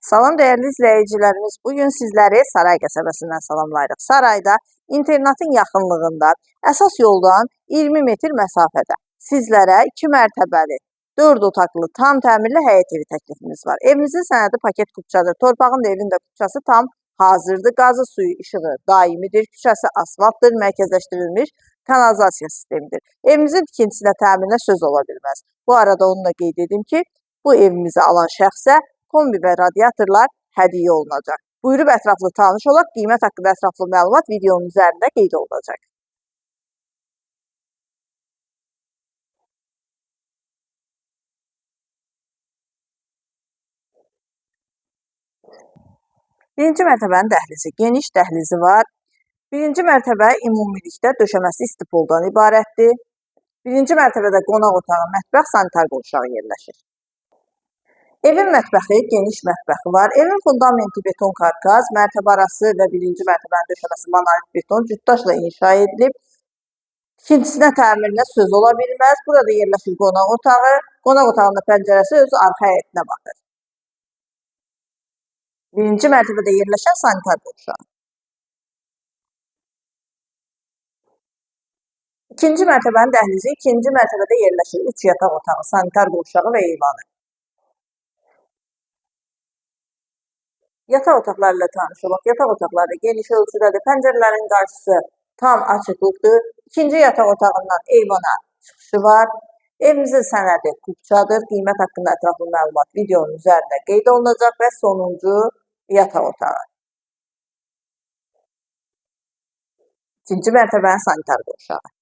Salam dəyərli izləyicilərimiz. Bu gün sizləri Saray qəsəbəsindən salamlayırıq. Sarayda internatın yaxınlığında, əsas yoldan 20 metr məsafədə sizlərə 2 mərtəbəli, 4 otaqlı, tam təmirli həyət evi təklifimiz var. Evimizin sənədi paket kupçadır. Torpağın da evin də kupçası tam hazırdır. Qazı, suyu, işığı daimidir. Küçəsi asfaltdır, mərkəzləşdirilmiş kanalizasiya sistemidir. Evimizin tikintisinə, təmirinə söz ola bilməz. Bu arada onu da qeyd edim ki, bu evimizi alan şəxsə kombi və radiatorlar hədiyyə olunacaq. Buyurub ətraflı tanış olaq. Qiymət haqqında ətraflı məlumat videonun üzərində qeyd olunacaq. Birinci mərtəbənin dəhlizi, geniş dəhlizi var. Birinci mərtəbə ümumilikdə döşəməsi istipoldan ibarətdir. Birinci mərtəbədə qonaq otağı, mətbəx, sanitar qovşağı yerləşir. Evin mətbəxi, geniş mətbəxi var. Evin fundamenti beton karkaz, mərtəbə arası və birinci mərtəbənin döşəməsi monolit beton cütdaşla inşa edilib. Tikintisinə, təmirinə söz ola bilməz. Burada yerləşir qonaq otağı. Qonaq otağının pəncərəsi öz arxa həyətinə baxır. Birinci mərtəbədə yerləşən sanitar qovşağı. İkinci mərtəbənin dəhlizi, ikinci mərtəbədə yerləşir 3 yataq otağı, sanitar qovşağı və eyvanı. Yataq otaqları ilə tanış olaq. Yataq otaqları geniş ölçüdədir. Pəncərələrin qarşısı tam açıqlıqdır. İkinci yataq otağından eyvana çıxışı var. Evimizin sənədi kupçadır. Qiymət haqqında ətraflı məlumat videonun üzərində qeyd olunacaq və sonuncu yataq otağı. İkinci mərtəbənin sanitar qovşağı.